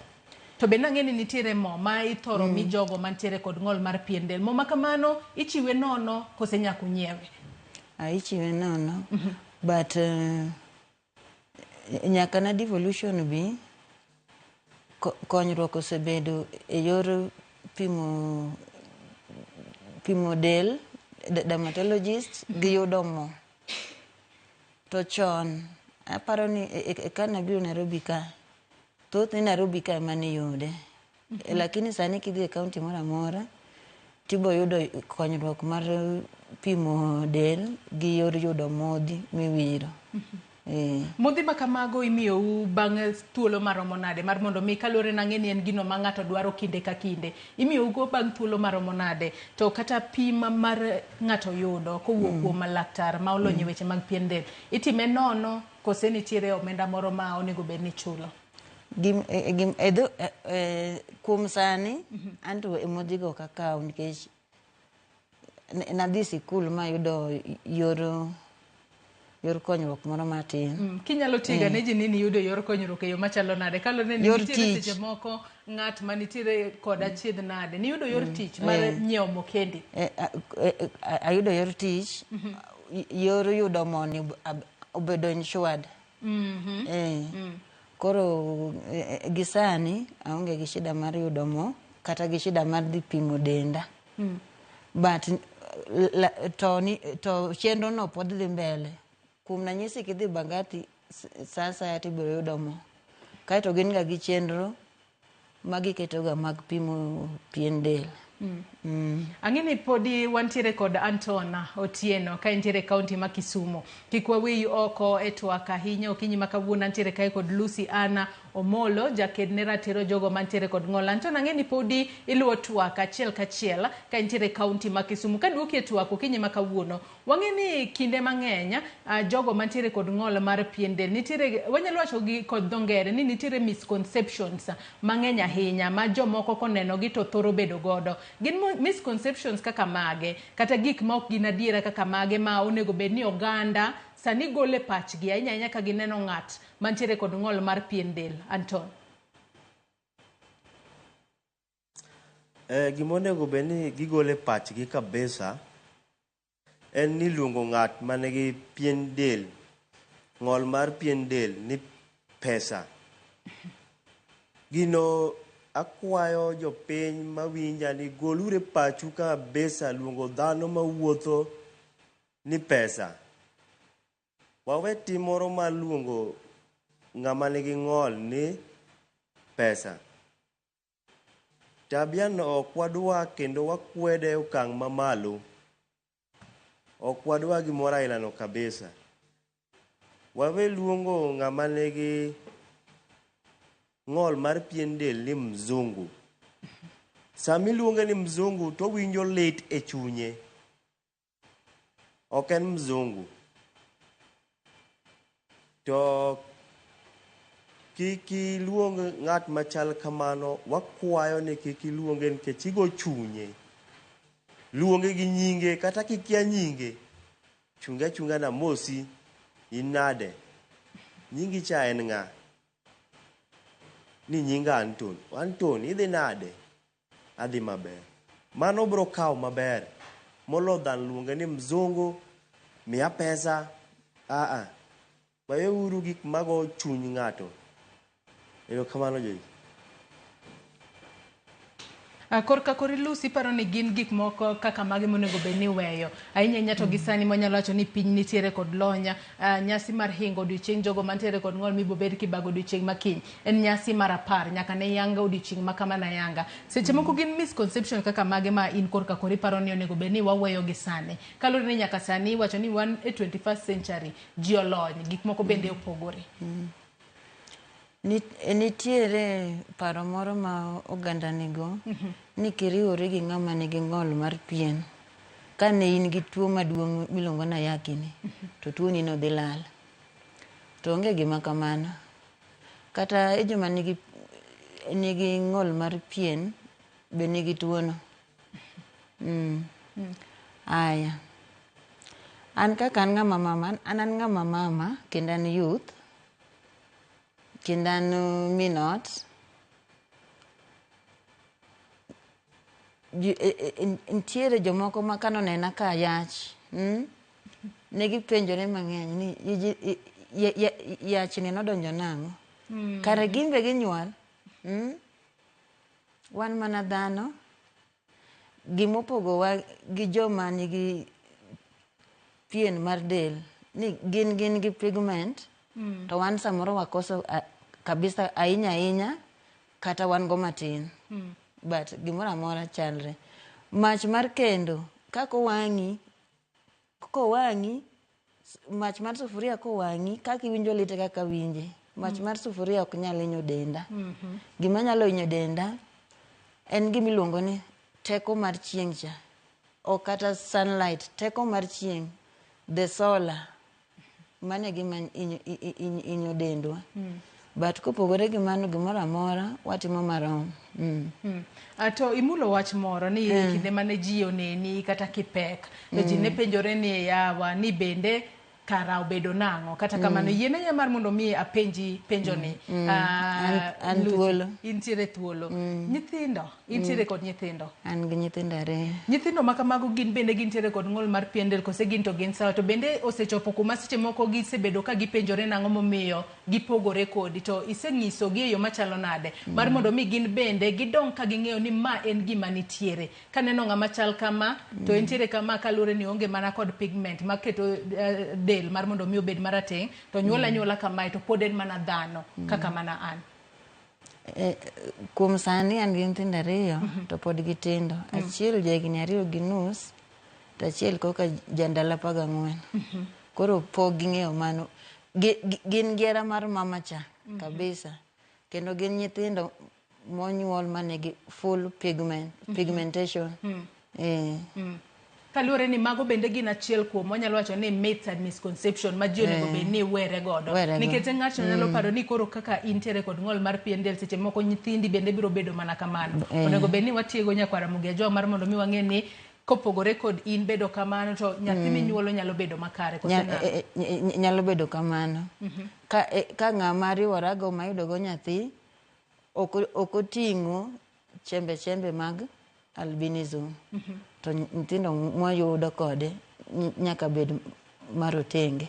To bende ang'e ni nitiere mo ma ithoro mi jogo mantiere kod ng'ol mar pien del. Mo ma kamano ichiwe nono kose nyaka unyiewe? Ichiwe nono. But nyaka na devolution bi konyruok osebedo e yor pimo del, dermatologist gi yudo mo. To chon aparo ni kanabiro Nairobi ka, thothne Nairobi ka ema niyude. Lakini sani kidhi e kaunti moro amora tibo yudo konyruok mar pimo del gi yor yudo modhi miwiro. Modhi ma kamago imiyou bang' thuolo maromo nade mar mondo mi kaluwore nang'e ni en gino ma ng'ato dwaro kinde ka kinde. Imiyou go bang' thuolo maromo nade to kata pim mar ng'ato yudo kowuok kuom laktar ma olony e weche mag pien del itime nono kose nitiere omenda moro ma onego bed ni ichulo? Kuom sani anto e modhigo ok akaw nikech nadhi sikul mayudo yor konyruok moro matin. Kinyalo tiega ne ji ni niyudo yor konyruok e yo machalo nade kaluwore ni nitiere seche moko ng'at manitiere kod achiedh nade niyudo yor tich mar nyiewo mo kendi? Ayudo yor tich, yor yudo mo ni obedo insured. Koro gi sani aonge gi shida mar yudo mo kata gi shida mar dhi pimo denda. But to chenro no pod dhi mbele. Kuom ranyisi kidhi Mbagathi sa asaya tibiro yudo mo. Kaeto gin ga gi chenro magiketoga mag pimo pien del. Ang'e ni podi wantiere kod Anton Otieno ka entiere e kaunti ma Kisumu. Kik waweyi oko e twak ahinya okinyi ma kawuono antiere kae kod Lucy Anna Omolo jaked ne ratiro jogo mantiere kod ng'ol. Anton ang'e ni podi iluwo twak achiel kachiel ka entiere e kaunti ma Kisumu. Kaduoki e twak okinyi ma kawuono, wang'e ni kinde mang'eny jogo mantiere kod ng'ol mar pien del nitiere, wanyalo wacho gi kod dho ngere ni nitiere misconceptions mang'eny ahinya ma jomoko koneno gi to thoro bedo godo. Gin misconceptions kaka mage kata gik ma ok gin adiera kaka mage ma onego bed ni oganda sani golo e pachgi ahinya ahinya ka gineno ng'at mantiere kod ng'ol mar pien del. Anton. Gima onego bed ni gigolo e pachgi kabisa en ni luongo ng'at manigi pien del, ng'ol mar pien del ni pesa. Gino akwayo jopiny mawinja ni goluru e pachu kabisa luongo dhano mawuotho ni pesa. Wawe tim moro mar luongo ng'ama nigi ng'ol ni pesa. Tabia no ok wadwa kendo wakwede e okang' mamalo. Ok wadwa gimoro ailano kabisa. Wawe luongo ng'ama nigi ng'ol mar pien del ni mzungu. Sama iluonge ni mzungu to owinjo lit e chunye. Ok en mzungu. To kik iluong ng'at machal kamano, wakwayo ni kik iluonge nikech igo chunye. Luonge gi nyinge kata kikia nyinge. Chunge achunga namosi, in nade? Nyingi cha en ng'a? Ni nyinga Anton. Anton, idhi nade? Adhi maber. Mano bro kawo maber molo than luonge ni mzungu, miya pesa. Aa, weuru gik mago chuny ng'ato. Erokamano Joyce. Korka kori Lucy iparo ni gin gik moko kaka mage monego bed ni iweyo ahinya ahinya to gi sani mwanyalo wacho ni piny nitiere kod lony nyasi mar hingo odiochieng' jogo mantiere kod ng'ol mibobed kibago odiochieng' ma kiny en nyasi mar apar nyaka ne yanga odiochieng' ma kama na yanga seche moko gin misconception kaka mage ma in korka kori iparo ni onego bed ni waweyo gi sani kaluwore ni nyaka sani iwacho ni wan e 21st century ji olony gik moko bende opogore. Nitiere paro moro ma oganda nigo ni kiriwori gi ng'ama nigi ng'ol mar pien, ka ne in gi tuo maduong' miluongo ni ayaki ni, to tuoni no dhi lal. To onge gima kamano. Kata e joma nigi, nigi ng'ol mar pien be nigi tuono. Aya. An kaka an ng'ama mama, an an ng'ama mama kendo an youth. Kendo an min ot. Nitiere jomoko ma kanonena ka ayach, ne gipenjore mang'eny ni yachni nodonjo nang'o? Kare gin be ginyuol? Wan mana dhano. Gimopogowa gi joma nigi pien mar del ni gin gin gi pigment to wan samoro wakoso kabisa ahinya ahinya kata wan go matin. But gimoro amora chalre. Mach mar kendo kaka owang'i, kowang'i, mach mar sufuria kowang'i, kaka iwinjo lit e kaka awinje. Mach mar sufuria ok nyal hinyo denda. Gima nyalo hinyo denda en gima iluongo ni teko mar chieng' cha. Ok kata sunlight, teko mar chieng', the solar. Mano e gima hinyo dendwa. But kopogore gi mano, gimoro amora watimo marom. To imulo wach moro ni kinde mane ji oneni kata kipek, to ji ne penjore ni yawa ni bende kara obedo nang'o. Kata kamano, yiena mar mondo mi apenji penjo ni. An thuolo. Intiere thuolo. Nyithindo, intiere kod nyithindo. An gi nyithindo ariyo. Nyithindo ma kamago gin bende gintiere kod ng'ol mar pien del kose gin to gin sawa to bende osechopo kuma seche moko gisebedo ka gipenjore nang'o momiyo gipogore kodi to iseng'isogi e yo machalo nade mar mondo mi gin bende gidong ka ging'eyo ni ma en gima nitiere. Kaneno ng'ama chal kama to entiere kama kaluwore ni onge mana kod pigment maketo del mar mondo mi obed marateng' to nyuol anyuola kamae to pod en mana dhano kaka mana an. Kuom sani an gi nyithindo ariyo to pod gitindo. Achiel ja higni 2.5 to achiel koka ja ndalo 14. Koro pok ging'eyo mano. Gin gi hera mar mama cha kabisa. Kendo gin nyithindo monyuol manigi full pigmentation. Kaluwore ni mago bende gin achiel kuom wanyalo wacho ni myths and misconception ma ji onego bed ni were godo. Nikech ng'ato nyalo paro ni koro kaka intiere kod ng'ol mar pien del seche moko nyithindi bende biro bedo mana kamano. Onego bed ni watiego nyakwar Ramogi Ajwang' mar mondo mi wang'e ni kopogore kod in bedo kamano to nyathi minyuolo nyalo bedo makare kose nang'o? Nyalo bedo kamano. Ka ng'ama riworago mayudogo nyathi ok oting'o chembe chembe mag albinism. To nyithindo mwayudo kode nyaka bed marotenge.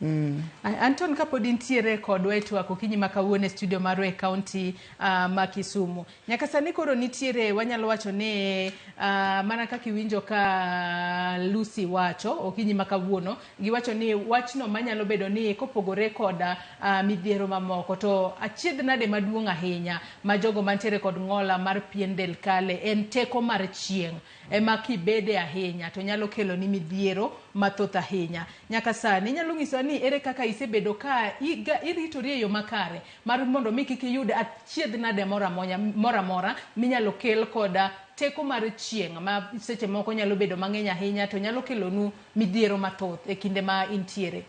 Anton, kapod intiere kodwa e twak okinyi ma kawuono e studio marwa e kaunti ma Kisumu. Nyaka sani koro nitiere, wanyalo wacho ni mana kaka iwinjo ka Lucy wacho okinyi ma kawuono, giwacho ni wachno manyalo bedo ni kopogore koda midhiero mamoko, to achiedh nade maduong' ahinya ma jogo mantiere kod ng'ola mar pien del kale en teko mar chieng' ema kibede ahinya to nyalo kelo ni midhiero mathoth ahinya. Nyaka sani inyalo nyisowa ni ere kaka isebedo ka iritori e yo makare mar mondo mi kik iyud achiedh nade moro amora minyalo kel koda teko mar chieng' ma seche moko nyalo bedo mang'eny ahinya to nyalo kelonu midhiero mathoth e kinde ma intiere.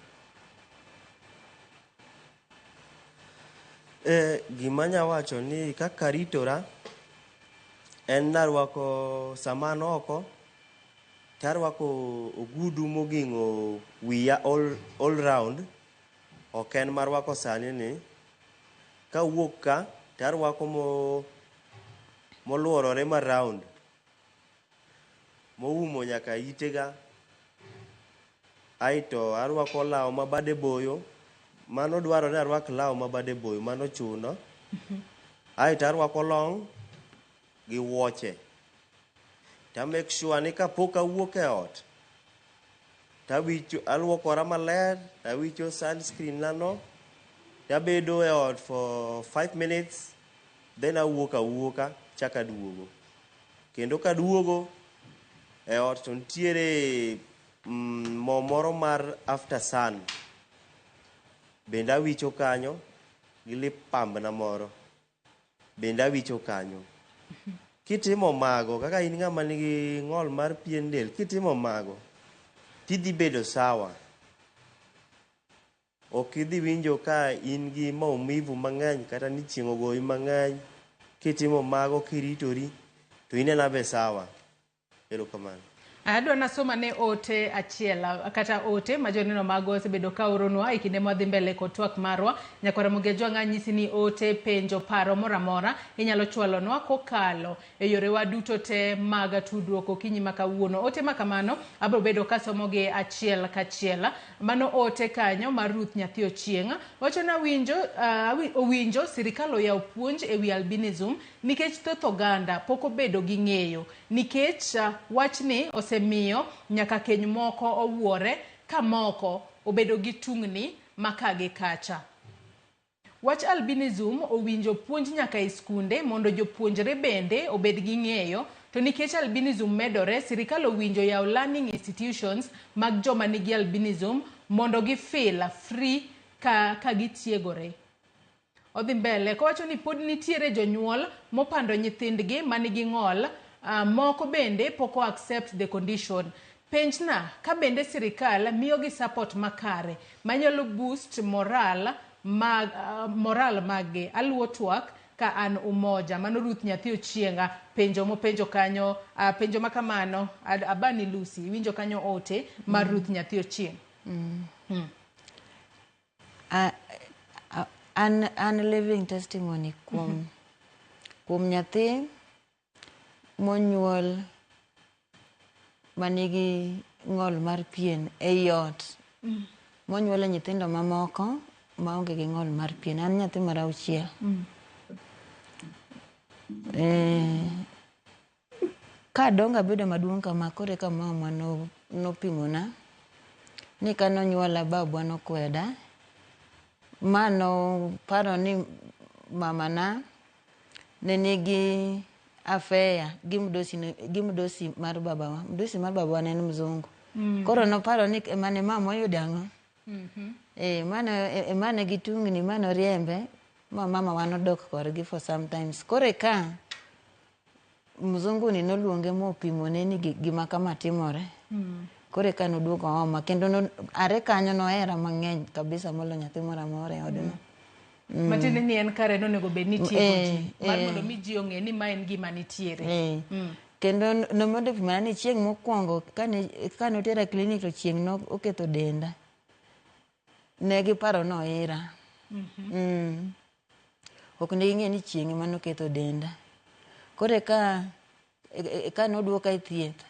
Gima anya wacho ni kaka aritora en narwako sama an oko tarwako ogudu moging'o wiya all round, ok en marwako sani ni. Kawuok ka tarwako moluorore ma round moumo nyaka itega. Aeto arwako law ma bade boyo, mano dwarore arwak law ma bade boyo, mano chuno. Aeto arwako long gi wuoche. To make sure ni kapok awuok e ot, tawicho aluokora maler, tawicho sunscreen na no, tabedo e ot for 5 minutes, then awuok awuoka chak aduogo. Kendo kaduogo e ot to nitiere mo moro mar after sun bende awicho kanyo gi lip balm na moro bende awicho kanyo. Kitimo mago kaka in ng'ama nigi ng'ol mar pien del, kitimo mago tidhi bedo sawa. Ok idhi winjo ka in gi maumivu mang'eny kata ni chieng' ogoyi mang'eny. Kitimo mago kiritori to inena be sawa. Erokamano. Adwa nasoma ne ote achiel kata ote ma joneno mago osebedo ka oronwa e kinde mwadhi mbele kod twak marwa. Nyakwara Mogejwang' anyisi ni ote, penjo, paro moro amora inyalo chwalonwa kokalo e yorewa duto te mag tudruok okinyi ma kawuono. Ote ma kamano abiro bedo kasomogi achiel kachiel. Mano ote kanyo mar Ruth Nyathi Ochieng' wacho ni owinjo sirikal oyaw puonj ewi albinism nikech thoth oganda pok obedo gi ng'eyo nikech wachni osemiyo nyaka keny moko owuore ka moko obedo gi tungni ma ka gi kacha. Wach albinism owinjo puonj nyaka e skunde mondo jopuonjre bende obed gi ng'eyo, to nikech albinism medore, sirikal owinjo yaw learning institutions mag joma nigi albinism mondo gi feel free ka gitiegore. Odhi mbele kowacho ni pod nitiere jonyuol mopando nyithindgi manigi ng'ol, moko bende pok o accept the condition. Penjna ka bende sirikal miyogi support makare manyalo boost moral maggi. Aluwo twak ka an Umoja. Mano Ruth Nyathi Ochienga penjo mopenjo kanyo, penjo makamano Abani Lucy iwinjo kanyo ote mar Ruth Nyathi Ochieng. An living testimony kuom nyathi monyuol manigi ng'ol mar pien ei ot. Monyuole nyithindo mamoko maonge gi ng'ol mar pien. An nyathi mar auchiel. Kadongo abedo maduong' kama koro eka mama nopimona ni kanonyuola babwa nokweda ma noparo ni mamana ne nigi affair gi mdosi mar babawa. Mdosi mar babawa ne en mzungu. Koro noparo ni emane mama oyudo ang'o? Mano emane gi tungni manoriembe ma mama wa nodok korgi for sometimes. Koro eka mzungu ni noluonge mopimone ni gima kama timore. Koro eka noduogo oma kendo are kanyo nohera mang'eny kabisa molo nyathi moro amora e odno. Matiende ni en kare nonego bed ni tiego ji mar mondo mi ji ong'e ni ma en gima nitiere. Kendo nomedo pimona ni chieng' mokwongo kane otera klinik to chieng' noketho denda. Ne giparo ni oira. Ok ne ging'e ni chieng' ema noketho denda. Koro eka noduoka e thieth,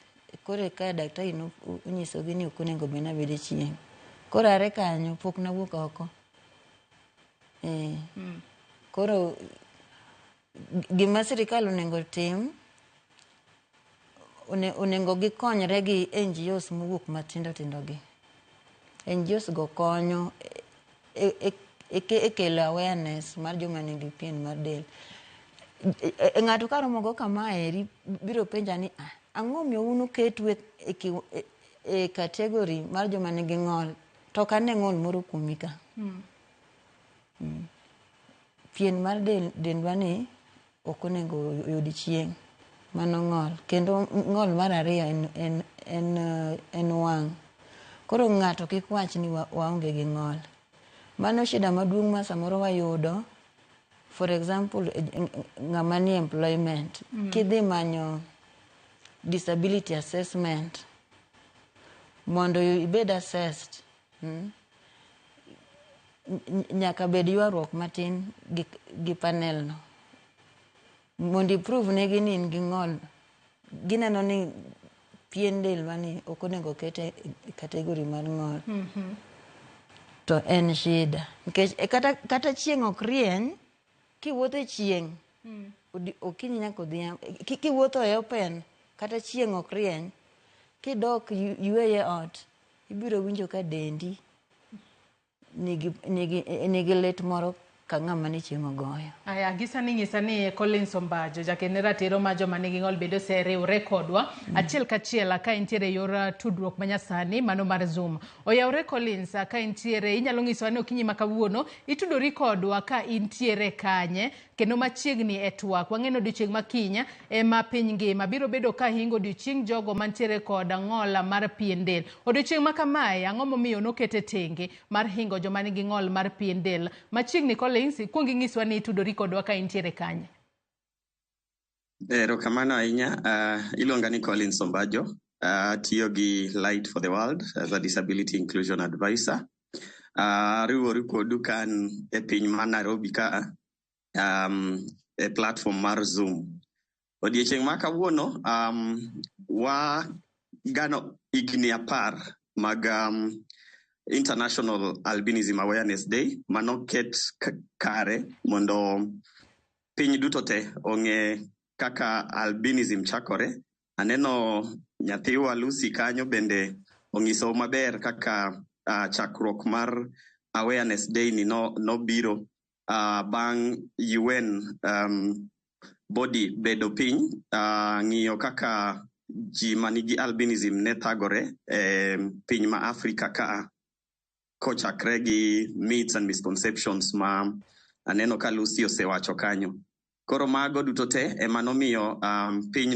koro eka daktari nonyisogi ni ok onego bed ni abedo e chieng'. Koro are kanyo pok nawuok oko. Eh. Koro gima sirikal onego tim, onego gikonyre gi NGOs mowuok matindo tindo gi. NGOs go konyo e kelo awareness mar joma nigi pien mar del. Ng'ato karomo go kamaeri biro penja ni ah, ang'o miyo un uketu e category mar joma nigi ng'ol to ok ane ng'ol moro kuomi ka. Pien mar del, dendwa ni ok onego oyud chieng', mano ng'ol. Kendo ng'ol mar ariyo en wang'. Koro ng'ato kik wach ni waonge gi ng'ol. Mano shida maduong' ma samoro wayudo. For example, ng'ama ni employment, kidhi manyo disability assessment mondo ibed assessed, nyaka bed ywaruok matin gi panel no mondo i-prove negi ni in gi ng'ol. Gineno ni pien del mani ok onego ket e category mar ng'ol. To en shida nikech kata chieng' ok rieny, kiwuotho e chieng' okinyi nyaka odhiambo, kiwuotho e open kata chieng' ok rieny, kidok yweyo e ot, ibiro winjo ka dendi nigi lit moro ka ng'ama ne chieng' ogoyo. Aya, gisani nyisa ni Collins Ombajo, jaked ne ratiro ma joma nigi ng'ol bende oseriwre kodwa achiel kachiel ka entiere yor tudruok manyasani mano mar Zoom. Oyawre Collins, ka intiere inyalo nyisowa ni okinyi ma kawuono itudori kodwa ka intiere kanye kendo machiegni e twak. Wang'e ni odiochieng' ma kiny ema piny ngima biro bedo ka hingo odiochieng' jogo mantiere kod ng'ol mar pien del. Odiochieng' ma kamae ang'o momiyo nokete tenge mar hingo joma nigi ng'ol mar pien del? Machiegni Collins, ikuong inyiswa ni itudori kodwa ka intiere kanye. Erokamano ahinya. Iluonga ni Collins Ombajo. Atiyo gi Light for the World as a disability inclusion advisor. Ariwori kodu ka an e piny ma Nairobi ka e platform mar Zoom. Odiechieng' ma kawuono wagano higni 10 mag International Albinism Awareness Day manoket kare mondo piny duto te ong'e kaka albinism chakore. Aneno nyathiwa Lucy kanyo bende onyiso maber kaka chakruok mar Awareness Day ni nobiro bang' UN body bedo piny ng'iyo kaka ji manigi albinism ne thagore e piny ma Afrika ka kochakre gi myths and misconceptions ma aneno ka Lucy osewacho kanyo. Koro mago duto te ema nomiyo piny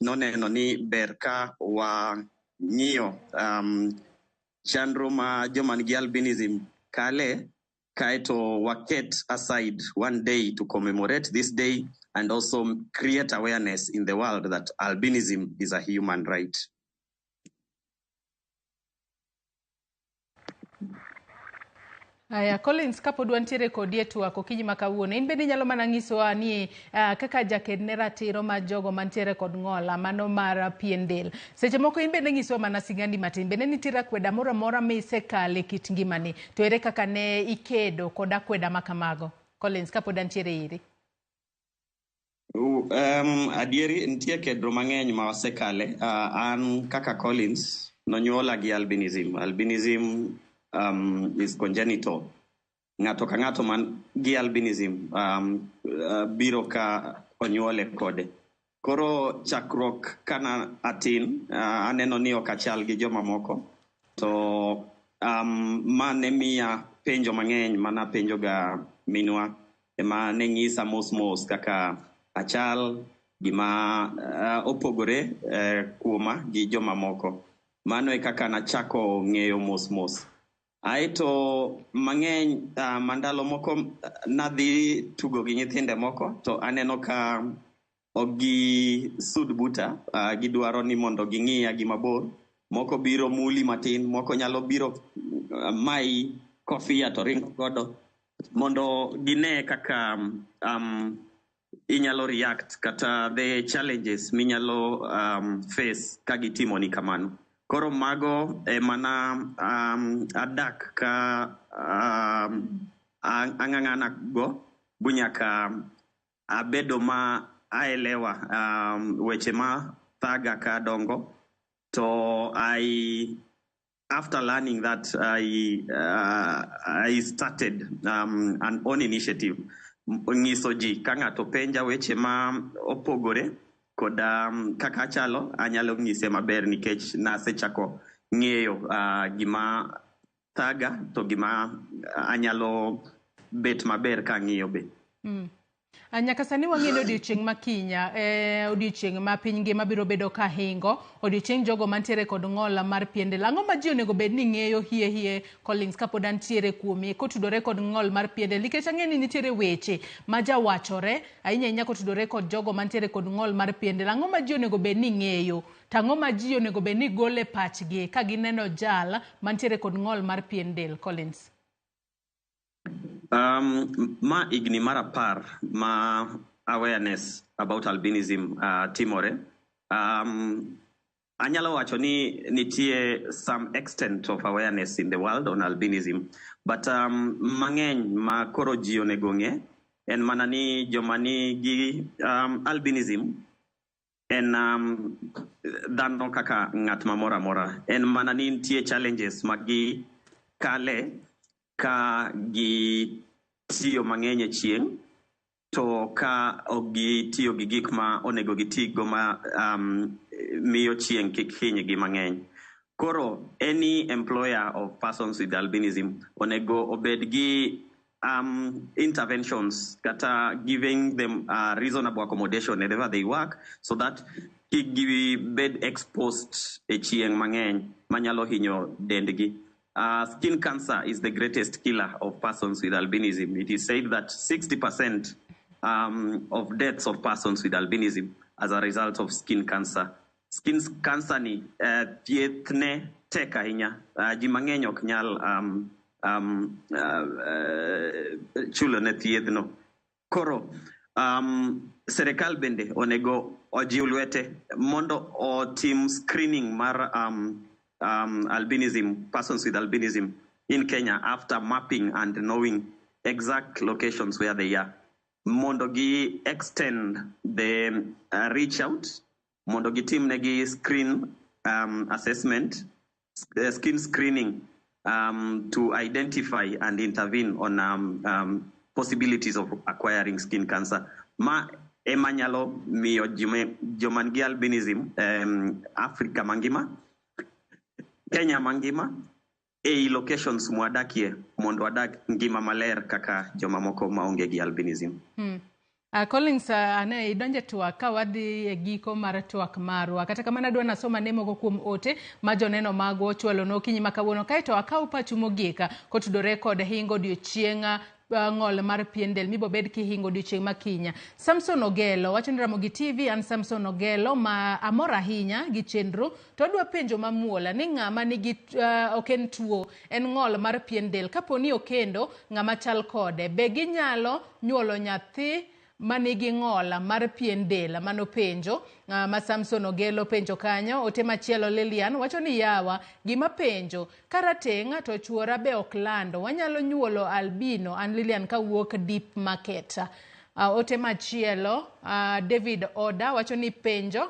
noneno ni ber ka wang'iyo chandro ma joma nigi albinism kale, kaeto waket aside one day to commemorate this day and also create awareness in the world that albinism is a human right. Aya, Collins, kapod wantiere kodi e twak okinyi ma kawuono, in bende inyalo mana nyisowa ni kaka jaked ne ratiro mar jogo mantiere kod ng'ol mano mar pien del. Seche moko in bende nyisowa mana sigandi matin, bende nitiere akweda moro amora misekale kit ngimani, to ere kaka ne ikedo kod akweda ma kamago? Collins, kapod antiere iri. Adieri nitie kedro mang'eny ma wasekale. An kaka Collins nonyuola gi albinism. Albinism is congenital. Ng'ato ka ng'ato man gi albinism biro ka onyuole kode. Koro chakruok kana atin, aneno ni ok achal gi jomamoko. To ma ne miya penjo mang'eny mana penjo ga minwa ema ne ng'isa mos mos kaka achal, gima opogore kuoma gi jomamoko. Mano e kaka nachako ng'eyo mos mos. Aeto mang'eny mandalo moko nadhi tugo gi nyithinde moko to aneno ka ok gisud buta, gidwaro ni mondo ging'iya gi mabor. Moko biro muli matin, moko nyalo biro mayi kofia to ringo godo mondo gine kaka inyalo react kata the challenges minyalo face ka gitimoni kamano. Koro mago emana adak ka ang'ang'ana go bunyaka abedo ma aelewa weche ma thaga ka dongo. To I after learning that, I started an own initiative nyiso ji ka ng'ato penja weche ma opogore kod kaka achalo, anyalo nyise maber nikech nasechako ng'eyo gima thaga to gima anyalo bet maber ka ang'iyo be. Nyaka sani wang'e ni odiochieng' ma kinya, odiochieng' ma piny ngima biro bedo ka hingo, odiochieng' jogo mantiere kod ng'ol mar pien del. Ang'o ma ji onego bed ni ng'eyo hie hie, Collins, kapod antiere kuomi, kotudore kod ng'ol mar pien del? Nikech ang'e ni nitiere weche ma jawachore, ahinya ahinya kotudore kod jogo mantiere kod ng'ol mar pien del. Ang'o ma ji onego bed ni ng'eyo? To ang'o ma ji onego bed ni golo e pachgi ka gineno jal mantiere kod ng'ol mar pien del, Collins? Ma higni mar 10 ma awareness about albinism timore. Anyalo wacho ni nitie some extent of awareness in the world on albinism, but mang'eny ma koro ji onego ng'e en mana ni joma nigi albinism en dhano kaka ng'at mamoro amora. En mana ni nitie challenges ma gi kale ka gi tiyo mang'eny e chieng', to ka ok gitiyo gi gik ma onego gitigo ma miyo chieng' kik hinygi mang'eny. Koro any employer of persons with albinism onego obed gi interventions kata giving them reasonable accommodation wherever they work, so that kik gibed exposed e chieng' mang'eny manyalo hinyo dendgi. Skin cancer is the greatest killer of persons with albinism. It is said that 60% of deaths of persons with albinism as a result of skin cancer. Skin cancer ni thieth ne tek ahinya. Ji mang'eny ok nyal chulo ne thiedhno. Koro serikal bende onego ojiw lwete mondo otim screening mar albinism, persons with albinism in Kenya, after mapping and knowing exact locations where they are. Mondo gi extend the reach out, mondo gitim negi screen assessment, skin screening to identify and intervene on possibilities of acquiring skin cancer. Ma ema nyalo miyo joma nigi albinism Africa mangima, Kenya mangima, ei locations mwadakie mondo wadag ngima maler kaka jomamoko maonge gi albinism. Collins, ane idonje twak ka wadhi e giko mar twak marwa. Kata kamano adwa nasoma ne moko kuom ote ma joneno magwa ochwalo no okinyi ma kawuono. Kaeto akaw pachu mogik kotudore kod hingo odiochieng' ng'ol mar pien del mibobed kihingo odiochieng' ma kinya. Samson Ogelo wacho ni Ramogi TV, an Samson Ogelo ma amor ahinya gi chenro to adwa penjo mamuola ni ng'ama nigi ok en tuo, en ng'ol mar pien del, kapo ni okendo ng'ama chal kode, be ginyalo nyuolo nyathi manigi ng'ol mar pien del? Mano penjo ma Samson Ogelo penjo kanyo. Ote machielo Lilian wacho ni yawa, gima penjo karateng' to chuora be ok lando, wanyalo nyuolo albino? An Lilian kawuok Deep Market. Ote machielo David Oda wacho ni penjo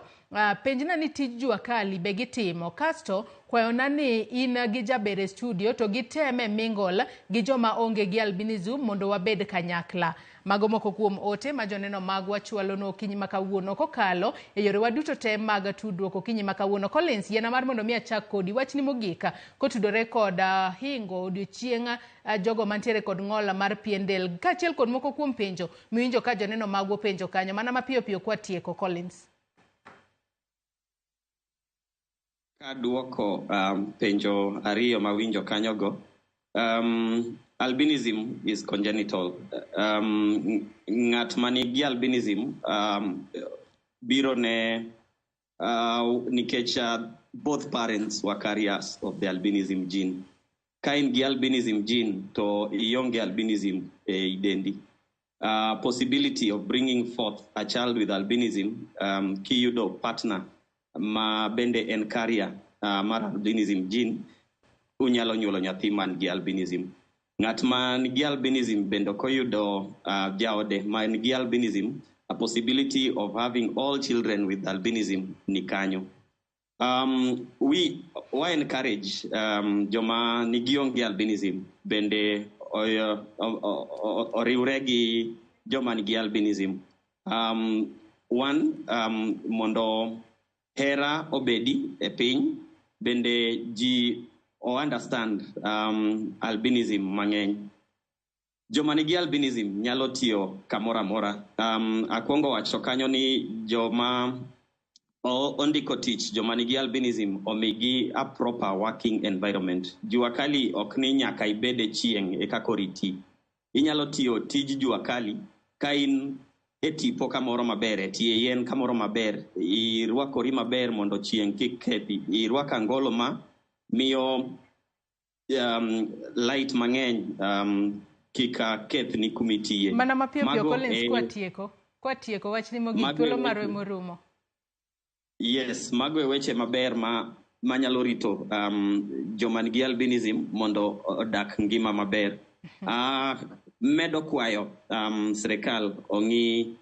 penjna ni tij jua kali be gitimo, kasto kwayona ni in gi jaber e studio to giteme mingle gi joma onge gi albinism mondo wabed kanyakla. Mago moko kuom ote ma joneno magwa chwalo no okinyi ma kawuono kokalo e yorewa duto te mag tudruok okinyi ma kawuono. Collins, yiena mar mondo mi achak kodi wachni mogik kotudore kod hingo odiochieng' jogo mantiere kod ng'ol mar pien del, kaachiel kod moko kuom penjo miwinjo ka joneno magwa penjo kanyo. Mana mapiyo piyo kwatieko, Collins. Kaduoko penjo ariyo mawinjo kanyogo, albinism is congenital. Ng'at manigi albinism biro ne nikech both parents were carriers of the albinism gene. Ka in gi albinism gene to ionge albinism e dendi. Possibility of bringing forth a child with albinism kiyudo partner ma bende en carrier mar albinism gene, unyalo nyuolo nyathi man gi albinism. Ng'at man gi albinism bende koyudo jaode man gi albinism, a possibility of having all children with albinism ni kanyo. We wa encourage joma nigi onge albinism bende oriwre gi joma nigi albinism. One, mondo hera obedi e piny, bende ji o understand albinism mang'eny. Joma nigi albinism nyalo tiyo kamoro amora. Akwongo wacho kanyo ni joma ondiko tich joma nigi albinism omigi a proper working environment. Jua kali ok ni nyaka ibed e chieng' eka koro iti. Inyalo tiyo tij jua kali ka in e tipo kamoro maber, e tie yien kamoro maber, irwakori maber mondo chieng' kik kethi, irwako angolo ma miyo light mang'eny kik kethni kumitiye. Mana mapiyo piyo Collins, kwatieko wachni mogik, thuolo marwa morumo. Yes, mago e weche maber ma manyalo rito joma nigi albinism mondo odak ngima maber. Medo kwayo sirikal ong'i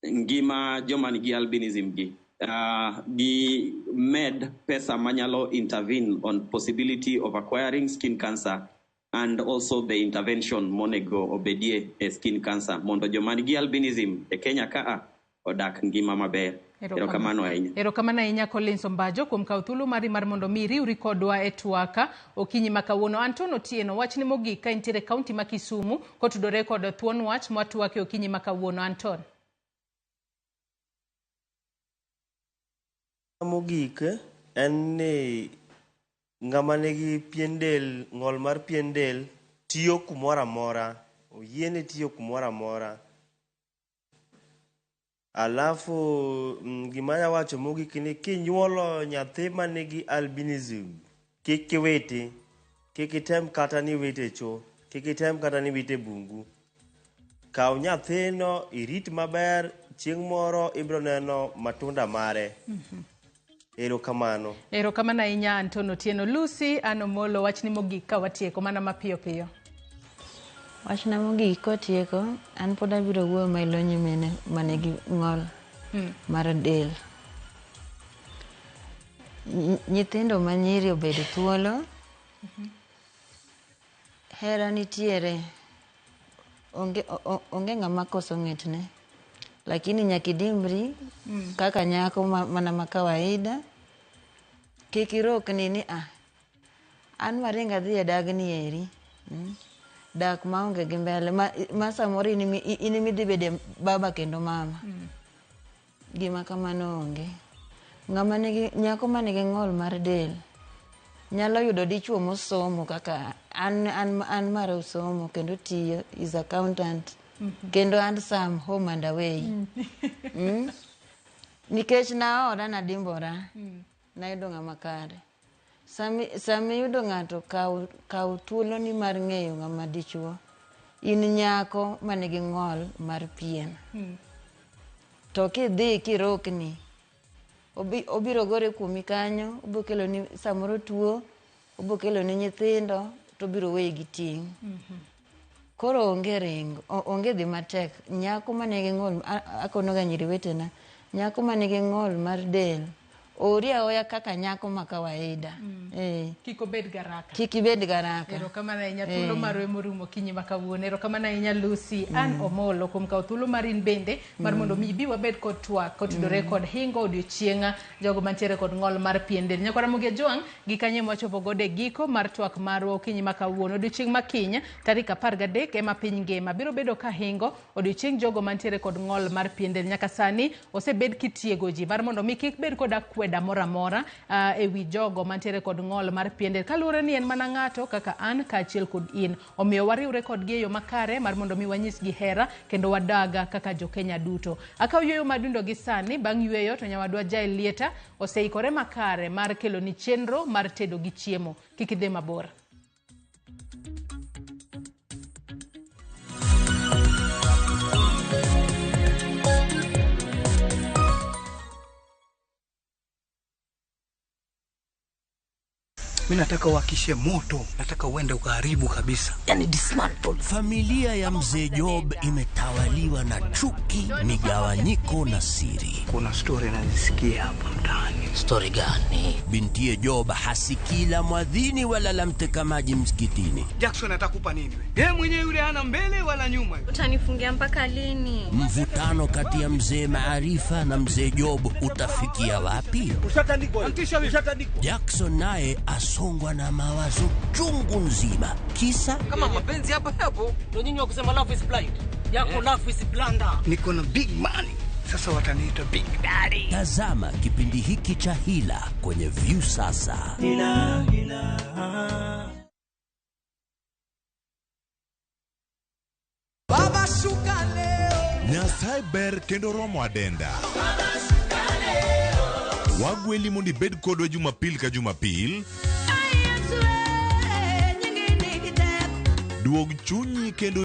ngima joma nigi albinism gi. Gi med pesa manyalo intervene on possibility of acquiring skin cancer and also the intervention monego obedie e skin cancer mondo joma nigi albinism e Kenya kaa odak ngima maber. Erokamano ahinya. Erokamano ahinya Collins Ombajo kuom kawo thuolo mari mar mondo mi iriwri kodwa e twak okinyi ma kawuono. Anton Otieno, wachni mogik ka intiere kaunti ma Kisumu kotudore kod thuon wach mwatwake okinyi ma kawuono. Anton. Mogik en ni ng'ama nigi pien del, ng'ol mar pien del tiyo kumoro amora, oyiene tiyo kumoro amora. Alafu gima anya wacho mogik ni kinyuolo nyathi manigi albinism, kik iwite, kik item kata ni iwite e cho, kik item kata ni iwite e bungu. Kaw nyathino irit maber, chieng' moro ibiro neno matunda mare. Erokamano. Erokamano ahinya Anton Otieno. Lucy Ann Omolo, wachni mogik ka watieko mana mapiyo piyo. Wachna mogik kotieko, an pod abiro wuoyo mailo nyimine manigi ng'ol mar del. Nyithindo manyiri obed thuolo. Hera nitiere. Onge ng'ama koso ng'etne. Lakini nyaka idimbri kaka nyako mana ma kawaida. Kik irokni ni ah, an maring adhi e dagni eri. Dak maonge gi mbele ma samoro in ema idhi bede baba kendo mama. Gima kamano onge. Ng'ama nigi nyako manigi ng'ol mar del nyalo yudo dichuo mosomo kaka an mara osomo kendo tiyo is accountant kendo handsome home and away. Nikech naora nadimbora nayudo ng'ama kare. Sami yudo ng'ato kaw thuoloni mar ng'eyo ng'ama dichuo. In nyako manigi ng'ol mar pien. To kidhi kirokni, obiro gore kuomi kanyo, obiro keloni samoro tuo, obiro keloni nyithindo, to obiro weyi gi ting'. Koro onge ringo, onge dhi matek. Nyako manigi ng'ol, akono ga nyiri wetena, nyako manigi ng'ol mar del, ori aoya kaka nyako ma kawaida. Kik obed garaka. Kik ibed garaka. Erokamano ahinya thuolo marwa emorumo okinyi ma kawuono. Erokamano ahinya Lucy Ann Omolo kuom kawo thuolo mari in bende mar mondo mi ibi wabed kod twak kotudore kod hingo odiochieng' jogo mantiere kod ng'ol mar pien del. Nyakwara Ramogi Ajwang' gi kanyo ema wachopo godo e giko mar twak marwa okinyi ma kawuono. Odiochieng' ma kiny tarik 13 ema piny ngima biro bedo ka hingo odiochieng' jogo mantiere kod ng'ol mar pien del. Nyaka sani osebed kitiego ji mar mondo mi kik bed kod akweda moro amora ewi jogo mantiere kod ng'ol mar pien del kaluwore ni en mana ng'ato kaka an kaachiel kod in. Omiyo wariwre kodgi e yo makare mar mondo mi wanyisgi hera kendo wadaga kaka jokenya duto. Akaw yueyo madundo gi sani, bang' yueyo to nyawadwa Jael Lieta oseikore makare mar keloni chenro mar tedo gi chiemo. Kik idhi mabor. Mi nataka uhakishe moto, nataka uende ukaharibu kabisa. Yani dismantle. Familia ya mzee Job imetawaliwa na chuki, migawanyiko na siri. Kuna stori nazisikia hapa mtaani. Story gani? Bintiye Job hasikii la mwadhini wala la mteka maji msikitini. Jackson atakupa nini we? Yeye mwenyewe yule hana mbele wala nyuma. Utanifungia mpaka lini? Mvutano kati ya mzee Maarifa na mzee Job utafikia wapi? Jackson naye asongwa na mawazo chungu nzima, kisa Kama mapenzi hapa yapo, ndio nyinyi wa kusema love is blind. Yako love is blunder. Niko na big money. Sasa wataniita big daddy. Tazama kipindi hiki cha Hila kwenye Viusasa. Nyasaye ber kendo romo adenda. Wagweli mondo ibed kodwa Jumapil ka Jumapil. Duog chunyi kendo.